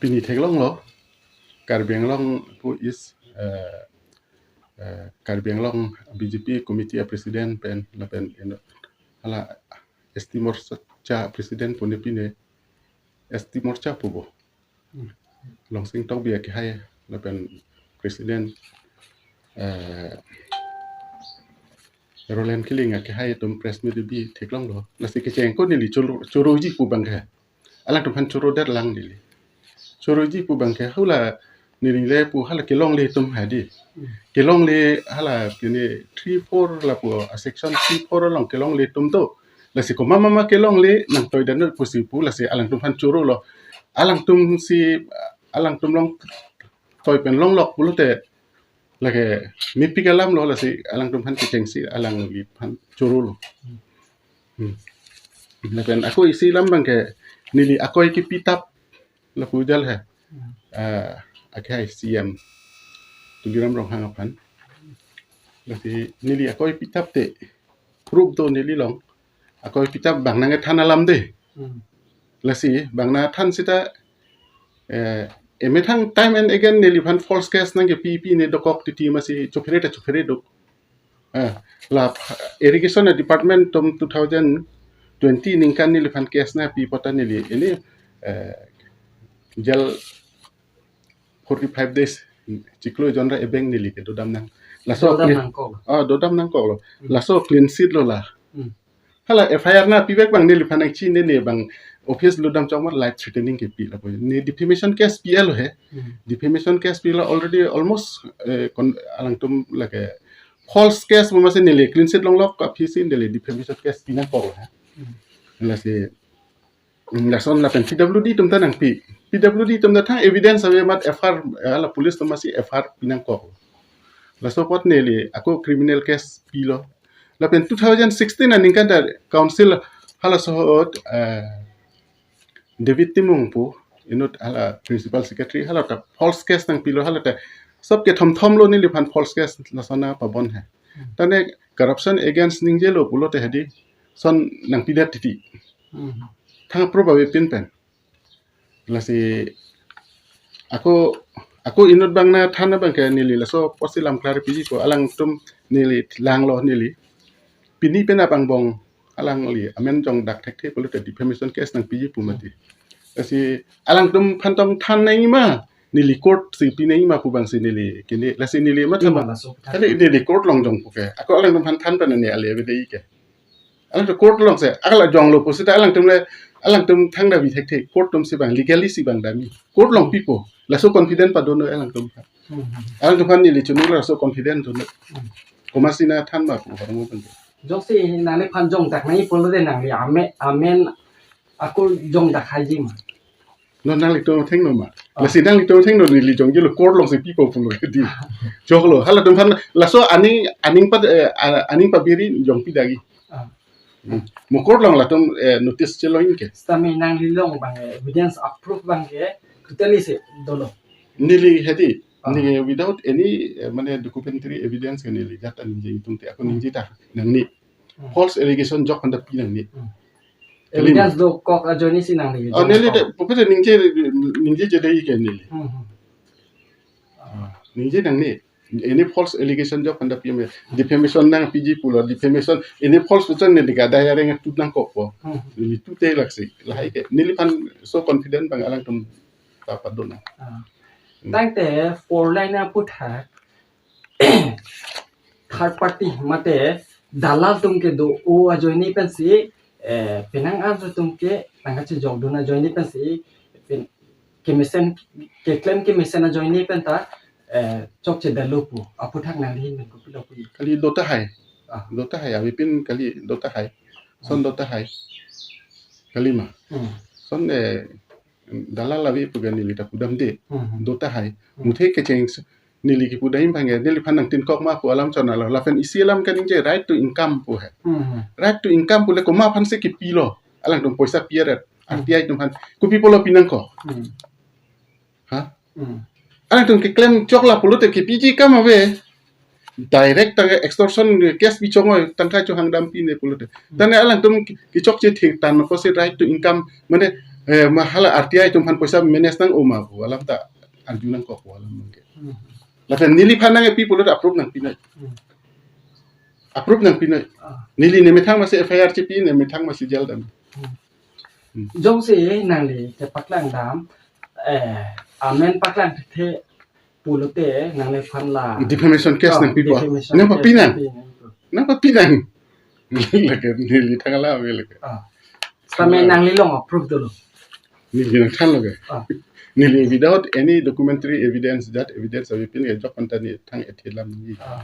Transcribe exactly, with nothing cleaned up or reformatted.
Pini theklonglo, Karbi Anglong pu is, eh, eh, Karbi Anglong B J P committee a president pen lapen ino hala S T Morcha president pune pine S T Morcha pubo. Hmm. Longsing Tokbi akehai lapen president, eh, Roland Killing akehai atum press meet bi theklonglo. Lasi kecheng ko neli choro, choroji pu abang ke. Alangtum aphan choro det lang neli. Choroji pu abang ke hula neli le pu hala kelongle atum hadi. Hmm. Kelongle hala kene three four lapu a section three four along kelongle atum do. Lasi komat mama kelongle nangtoi dan pusi pu lasi alangtum aphan chorolo. Alangtum si, alangtum along toi pen longlok pulote lake mepik alamlo, lasi alangtum aphan kechengsi alangli aphan chorolo. Hmm. Lapen ako isi alam abang ke neli akoi kepi tap lapu jal he. Hmm. Ah, akehai C M Tuliram Ronghang aphan. Lasi neli akoi pi tap te proof do neli along. Akoi pi tap bang nangkethan alam de. Hmm. Lasi bang nangthan seta, eh, emethang time and again neliphan false case nangkepi pine dokok titi masi chophere ta chophere do. Eh, la irrigation department atum two thousand twenty ningkan neliphan case nangpi apot ta neli ini, eh, jail forty-five days chiklo jonra ebeng neli ke dodam nang. Laso dodam clean, nangkok. Ah, dodam nangkoklo. Hmm. Laso clean sheet lo la. Hmm. Hala F I R nangpivek abang neliphan nangchini ne bang office lo dam chongmat life threatening kepi lapu. Ne defamation case pilo he. Hmm. Defamation case pilo already almost, eh, kon, alangtum lake false case mama si neli clean sheet longlok aphi si neli defamation case pi nangkok he. Hmm. Lasi, mm, lason lapen P W D atum ta nangpi. P W D atum ta thang evidence ave amat F I R, eh, hala police atum si F I R pi nangkok. Laso apot neli ako criminal case pilo. Lapen two thousand sixteen aningkan ta council halaso ahut, eh, David Timung pu inut hala principal secretary hala ta false case nangpilo, hala ta sob kethom thomlo neliphan false case lason nangpabon he. Hmm. Tane corruption against ningjelo pulote hadi son nangpidet titi. Hmm. Thang approve ave pin pen. Lasi ako, ako inut bang nangthan abang ke neli laso apotsi lam clarify ko, alangtum neli langlo neli. Pini pen abang bong alangli amen jongdak thekthe pulote defamation case nangpiji pu mati. Lasi alangtum aphan tong than nangji ma, neli court si pi nangji ma pu abang si neli kini, lasi neli ma thama. Ima laso aphan. Kali neli court along jong pu ke. Ako alangtum aphan than pen neli ale ave dei ke. Alangtum court along si, akala jonglo pu seta alangtum le, alangtum thang damji thekthe, court atum si bang, legally si bang damji. Court along pipo, laso confident padonoi alangtum. Hmm. Alangtum aphan neli chunu laso confident dunoi. Hmm. Komatsi nangthan ma pu hormu pen. Jongsi nangliphan jongdak nangji pulote nangli ame, amen ako jongdak haiji ma. Non nanglitum athengno ma. Ah. Lasi nanglitum athengno neli jongjelo court along si pipo pulo di. Joklo, halatum aphan laso aning, aning pat, eh, a-, aning pabiri jongpi dagi. Ah. Hmm. Mo court along latum, eh, notice chelong ke. Sitame nangli along abang, eh, evidence approve abang ke totally si dolo. Neli hedi, ah, neli without any, eh, mane documentary evidence ke neli jat ta ningje ingtungte, ako ningje ta nangne. Hmm. False allegation jok aphan ta pi nangne. Hmm. Evidence dokok ajoine si nangli. Oh, neli de, pupete ningje, ningjeje dei ke neli. Hmm, hmm. Ah, ningje nangne. Any false allegation jok aphan ta pi me. Defamation nangpiji pulo, defamation. Any false puson neli ke adai areng tu nangkokpo. Hmm. Neli tute laksi. Lahai ke. Neliphan so confident abang alangtum ta padon nang. Ah. Hmm. Tangte four lane aputhak third party mate dalal atum kedo-o ajoine pensi, eh, penang arju atum ke tangka chejokdun ajoine pensi, pen, kemesen, keklem kemesen ajoine pen ta, eh, chokche dalo pu. Aputhak nangli ahin pen kopilo pu. Kali do tahai. Ah. Do tahai, avepin kali do tahai. Son, hmm, do tahai. Kali ma. Hmm. Son, eh, dalal ave pu ke neli ta pudamde. Hmm. Do tahai. Hmm. Muthe kecheng s-, neli kipudam abang ke, neliphan nangtinkok ma pu alam chonalo. Lapen isi alam kaningje right to income pu he. Hmm. Right to income pu le komat aphan si kipilo. Alangtum poisa pi aret. Hmm. R T I atum aphan. Kopi pulo pi nangkok. Hmm. Ha? Hmm. Alangtum keklem choklo pulote kepiji akam ave. Direct tangka extortion case pi chongoi, tangka chohang dam pine pulote. Hmm. Tane alangtum ke-, kechokche thektan apotsi right to income, mane Eh, ma hala R T I atum aphan poisa manage nang-o ma pu alam ta arju nangkok pu alam abang ke. Hmm. Lapen neliphan nangkepi pulote approve nangpinoi. Hmm. Approve nangpinoi. Ah. Neli nemethang masi F I R chipi, nemethang masi jail dam. Hmm. Hmm. Jongsi nangli kepaklang dam, eh, amen paklang the pulote nangliphan la defamation case, ah, nangpipo. Defamation case nangpapi nang. Nangpapi nang. Lake neli thang alam lake. Ah. Sitame nanglilong approve dolo. Neli nangthanlo ke. Ah. Neli without any documentary evidence, that evidence avepin ke jok anta neli thang ethe lam neli. Ah.